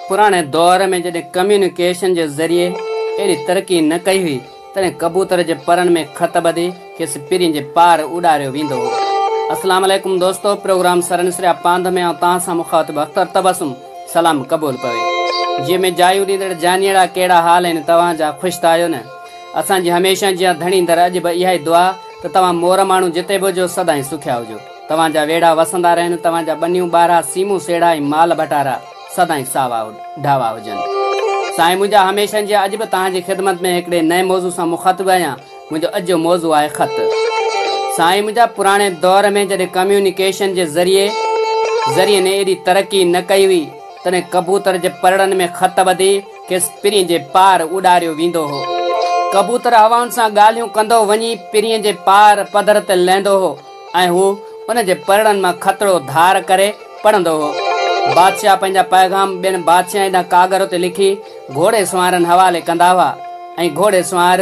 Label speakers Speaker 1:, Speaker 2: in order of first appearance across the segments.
Speaker 1: پراڻي دور ۾ جڏهن ڪميونيڪيشن جي ذريعي ايڏي ترقي نه ڪئي هئي، تڏهن ڪبوتر جي پرن ۾ خط ٻڌي کيس پرين جي پار اڏاريو ويندو هو. اسلام عليڪم دوستو پروگرام سرنسريا پانڌ ۾ آئون توهان سان مخاطب اختر تبسم سلام قبول پوي. جيء ۾ جايون ڏيندڙ جانيئڙا ڪهڙا حال آهن توهان جا خوش ته آهيو نه اسان جي هميشه جيان ڌڻي در اڄ به اهائي دعا ته توهان مور ماڻهو جتي به هجو سدائين سکيا هجو توهان جا ويڙها وسندا رهن توهان جا ٻنيون ٻارها سيمون سيڙها ۽ مال ڀٽارا سدائين ساوا ڍاوا هجن. سائين منهنجا هميشه جيان اڄ به توهان جي خدمت ۾ هڪڙي نئين موضوع سان مخاطب آهيان. منهنجو اڄ جو موضوع آهي خط. سائين منهنجا پراڻي دور ۾ جڏهن ڪميونيڪيشن جي ذريعي ذريعن ايڏي ترقي نه ڪئي هئي تڏهن ڪبوتر جي پرڙن ۾ خط ٻڌي کيس پرين جي پار اڏاريو ويندو هو. ڪبوتر هوائن سان ڳالهيون ڪندو وڃي پرين جي پار پڌر تي لهندو هو. ۽ هو ان جي پرڙن مان خطڙو ڌار ڪري پڙهندو هو. بادشاهه پنهنجا پيغام ٻين بادشاهن ڏانهن ڪاڳر تي لکي گهوڙي سوارن حوالي ڪندا هئا ۽ گهوڙي سوار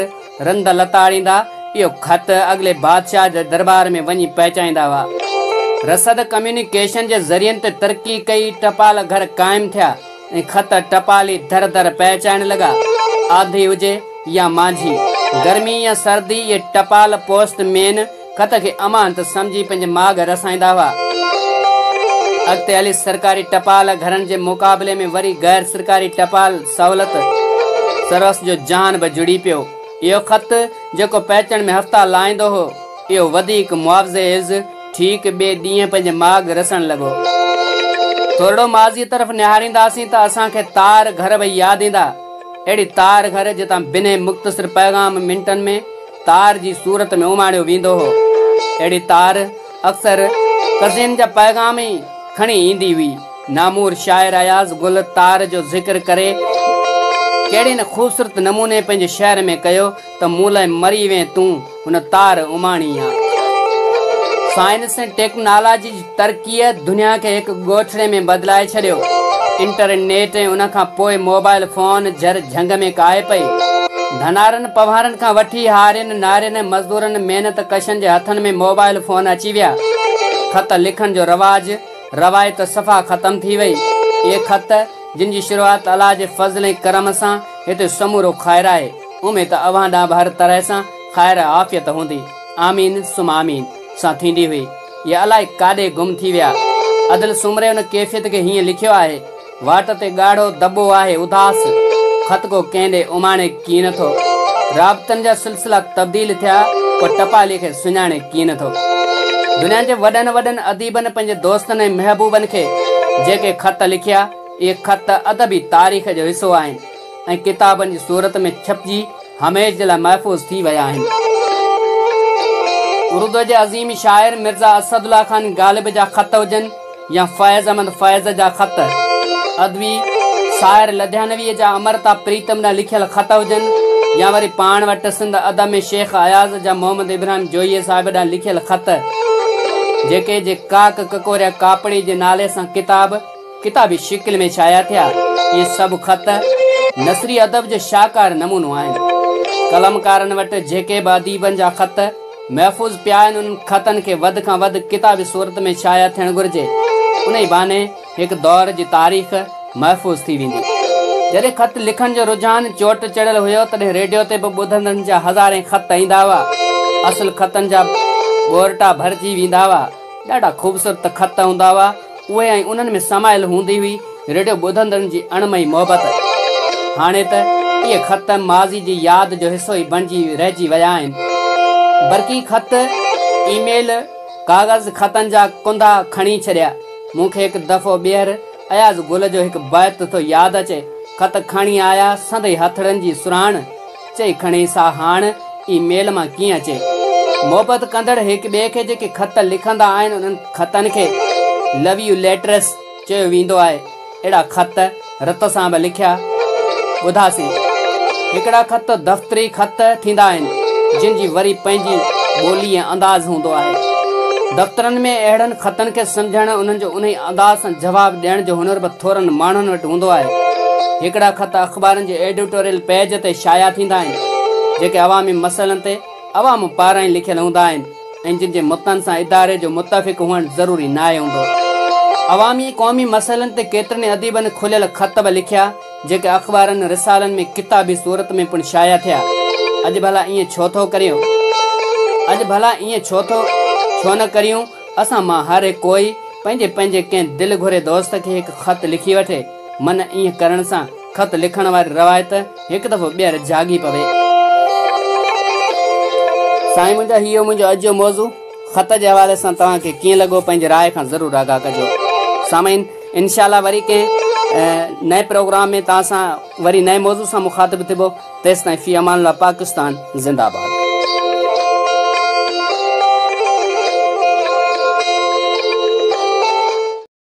Speaker 1: رند لتاڙيندا اهو خط اڳلي بادشاهه جي درٻار ۾ وڃي پهچائيندا هئا. رسد ڪميونيڪيشن جي ذريعن تي ترقي ڪئي، ٽپال گهر قائم ٿيا ۽ خط ٽپالي در در پهچائڻ لڳا. آنڌي هجي يا مانجهي، گرمي يا سردي اهي ٽپال پوسٽ مين خط کي امانت سمجهي پنهنجي ماڳ رسائيندا هئا. اڳتي هلي سرڪاري ٽپال گهرن جي مقابلي ۾ وري غير سرڪاري ٽپال سهولت سروس جو جهان به جڙي پيو. اهو خط جيڪو پهچڻ ۾ هفتا لائيندو هو، اهو وڌيڪ معاوضي عيوض ٺيڪ ٻئي ڏينهن پنهنجي ماڳ رسڻ لڳو. ٿورڙو ماضيء طرف نهارينداسين ته اسان کي تار گهر به ياد ايندا. اهڙي تار گهر جتان بنهه مختصر پيغام منٽن ۾ تار جي صورت ۾ اماڻيو ويندو هو. اهڙي تار اڪثر قضين جا پيغام ئي کڻي ايندي هئي. نامور شاعر اياز گل تار جو ذڪر ڪري ڪهڙي نه خوبصورت نموني پنهنجي شعر ۾ ڪيو ته مون لاء مري وين تون هن تار اماڻي آ. سائنس ۽ ٽيڪنالاجي جي ترقيء دنيا کي هڪ ڳوٺڙي ۾ بدلائي ڇڏيو. انٽر نيٽ ۽ ان کان پوء موبائل فون جهر جهنگ ۾ ڪاهي پئي. ڌنارن پنهوارن کان وٺي هارين، نارين ۽ مزدورن محنت ڪشن جي هٿن ۾ موبائل فون اچي ويا. خط لکڻ جو رواج، روايت صفا ختم ٿي وئي. اهي خط، جن جي شروعات الله جي فضل ۽ ڪرم سان هتي سمورو خير آهي. اميد ته اوهان ڏانهن به هر طرح سان خير ۽ عافيت هوندي. آمين ثم آمين. سان ٿيندي هئي. اهي الائي ڪاڏي گم ٿي ويا. ادل سومري ان ڪيفيت کي هيئن لکيو آهي، واٽ تي ڳاڙهو دٻو آهي اداس، خط ڪو ڪنهن ڏي اماڻي ڪين ٿو. رابطن جا سلسلا تبديل ٿيا، ڪو ٽپالي کي سڃاڻي ڪين ٿو. دنيا جي وڏن وڏن اديبن پنهنجي دوستن ۽ محبوبن کي جيڪي خط لکيا، اهي خط ادبي تاريخ جو حصو آهن ۽ ڪتابن جي صورت ۾ ڇپجي هميشھ جي لاء محفوظ ٿي ويا آهن. اردوء جي عظيم شاعر مرزا اسد الله خان غالب جا خط هجن يا فيض احمد فيض جا خط، ادبي ساحر لڌيانويء جا امرتا پريتم ڏانهن لکيل خط هجن يا وري پاڻ وٽ سنڌ ادب ۾ شيخ اياز جا محمد ابراهيم جويي صاحب ڏانهن لکيل خط، جيڪي جي ڪاڪ ڪڪوريا ڪاپڙي جي نالي سان ڪتاب ڪتابي شڪل ۾ شايع ٿيا. اهي سڀ خط نثري ادب جو شاهڪار نمونو آهن. قلمڪارن وٽ جيڪي به اديبن جا خط محفوظ پيا آهن، انهن خطن کي وڌ کان وڌ ڪتابي صورت ۾ شايع ٿيڻ گهرجي. انهي بهاني هڪ دور جي تاريخ محفوظ ٿي ويندي. جڏهن خط لکڻ جو رجحان چوٽ چڙهيل هيو، تڏهن ريڊيو تي به ٻڌندڙن جا هزارين خط ايندا هئا. اصل خطن جا ڳورٽا ڀرجي ويندا هئا. ڏاڍا خوبصورت خط هوندا هئا. اهي ۽ انهن ۾ سمايل هوندي هئي ريڊيو ٻڌندڙن جي اڻمئي محبت. هاڻي ته اهي خط ماضي جي ياد جو حصو ئي بڻجي رهجي ويا آهن. برقي خط، اي ميل، ڪاغذ خطن جا ڪندا کڻي ڇڏيا. مون کي هڪ دفعو ٻيهر اياز گل جو هڪ بيت ٿو ياد اچي، خط کڻي آيا سندئي هٿڙن جي سرهاڻ. چئي کڻي سا هاڻ اي ميل مان ڪيئن اچي. محبت ڪندڙ هڪ ٻئي کي جيڪي خط لکندا آهن انهن خطن کي لو يو ليٽرس چيو ويندو آهي. اهڙا خط رت سان به لکيا ٻڌاسين. هڪڙا خط دفتري خط ٿيندا آهن جن جي وري پنهنجي ٻولي ۽ انداز هوندو آهي. دفترن ۾ اهڙن خطن کي سمجهڻ انهن جو انهي انداز سان جواب ڏيڻ جو هنر به ٿورن ماڻهن وٽ هوندو آهي. هڪڙا خط اخبارن جي ايڊيٽوريل پيج تي شايع ٿيندا آهن، جيڪي عوامي مسئلن تي عوام پاران ئي لکيل هوندا آهن ۽ جن جي متن سان اداري جو متفق هئڻ ضروري ناهي هوندو. عوامي قومي مسئلن تي ڪيترن ئي اديبن کليل خط به لکيا، جيڪي اخبارن، رسالن ۾ ڪتابي صورت ۾ پڻ شايع ٿيا. اڄ ڀلا ائين ڇو ٿو ڪريون؟ اڄ ڀلا ائين ڇو ٿو ڇو نه ڪريون؟ اسان مان هر هڪ ڪوئي پنهنجي پنهنجي ڪنهن دل گهري دوست کي هڪ خط لکي وٺي. من ائين ڪرڻ سان خط لکڻ واري روايت هڪ دفعو ٻيهر جاڳي پوي. سائين منهنجا هي هو منهنجو اڄ جو موضوع خط جي حوالي سان توهان کي ڪيئن لڳو پنهنجي راء کان ضرور آگاهه ڪجو. سامعين انشاء الله وري ڪنهن نئين پروگرام ۾ توهان سان وري نئين موضوع سان مخاطب ٿبو تيستائين في امان الله پاڪستان زنده باد.